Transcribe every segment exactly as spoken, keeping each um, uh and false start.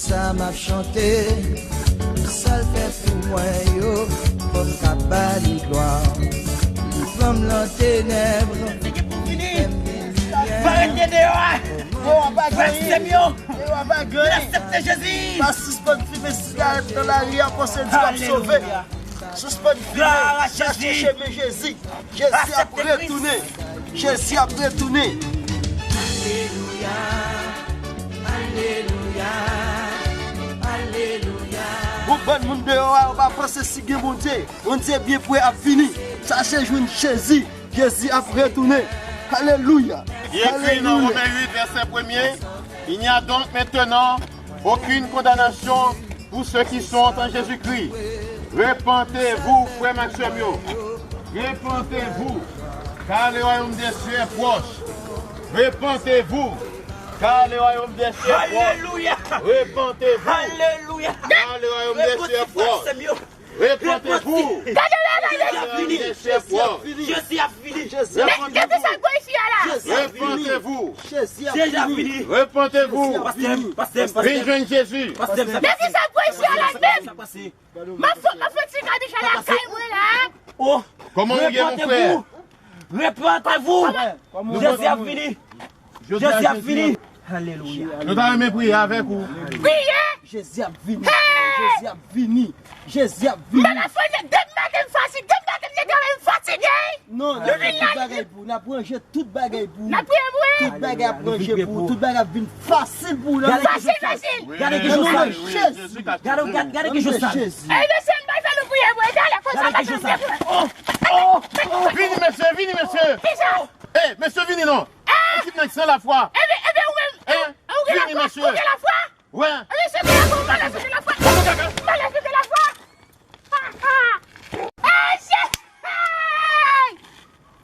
Sa m ap chante, sa l fè pou mwen yo, fò m ka ba li glwa. Li pran m nan tenèb, li fè m gen limyè. Pa rete deyò a. Deyò a pa gen. Frè m, sè m yo. Deyò a pa gen. Vin aksepte Jezi. Pa sispann fimen sigarèt nan lari a, panse di w ap sove. Alelouya. Sispann fimen, chache chemen Jezi. Jezi ap retounen. Jezi ap retounen. Alelouya, alelouya, alelouya. Yon bann moun deyò a, yo pa panse si gen Bondye. Bondye byen pre ap vini. Chache jwenn Jezi. Jezi ap retounen. Alelouya. Il est écrit dans Romains huit, verset premier, il n'y a donc maintenant aucune condamnation pour ceux qui sont en Jésus-Christ. Repentez-vous, frè m ak sè m yo. Repentez-vous, car le royaume des cieux est proche. Repentez-vous, car le royaume des cieux est proche. Alelouya. Repentez-vous, alelouya, car le royaume des cieux est proche. Repentez-vous. Gade la, gade. Jezi ap vini. Jezi ap vini. Jezi ap vini. Gade sa k pase isi a la. Repentez-vous. Jezi ap vini. Repentez-vous. Pastè m, pastè m, pastè m. Vin jwenn Jezi. Pastè m, sa pase. Gade sa k pase isi a la menm. Sa pase. M ap fè, m ap fè ti kabicha lakay mwen la. Oh. Kòman ou ye, mon frè? Repentez-vous. Repentez-vous. Jezi ap vini. Jezi ap vini. Alelouya. Nou ta renmen priye avèk ou. Priye. Jezi ap vini. Jezi ap vini. Jezi ap vini. M pa ka fè demen maten m fatige, demen maten m travay m fatige. Non, n ap fè tout bagay pou ou. N ap ranje tout bagay pou ou. N ap priye pou ou. Tout bagay ap ranje pou ou. Tout bagay ap vin fasil pou ou. Fasil, fasil. Gade ki jan sa. Gade, gade, gade ki jan sa. Ey, mesye, m pa fè nou priye pou ou. Talè konsa, m pa fè nou priye pou ou. Vini, mesye, vini, mesye. Kisa? Ey, mesye, vini non. Ou ki nèg san lafwa? Ebyen, ebyen, ou menm, ou gen lafwa? Ou gen lafwa? Wè. Ebyen, se gen lafwa, ou pa lèse gen lafwa. Ou pa lèse gen lafwa. Ey, se, ey!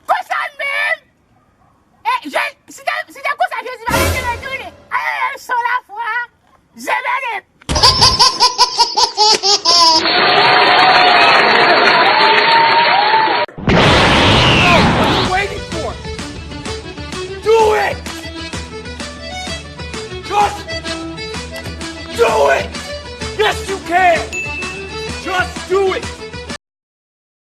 Konsa menm. E, Je-, si te, si te konsa, Jezi pa te retounen. Ey, san lafwa. Zebede. What are you waiting for? Do it! Just do it! Yes, you can! Just do it!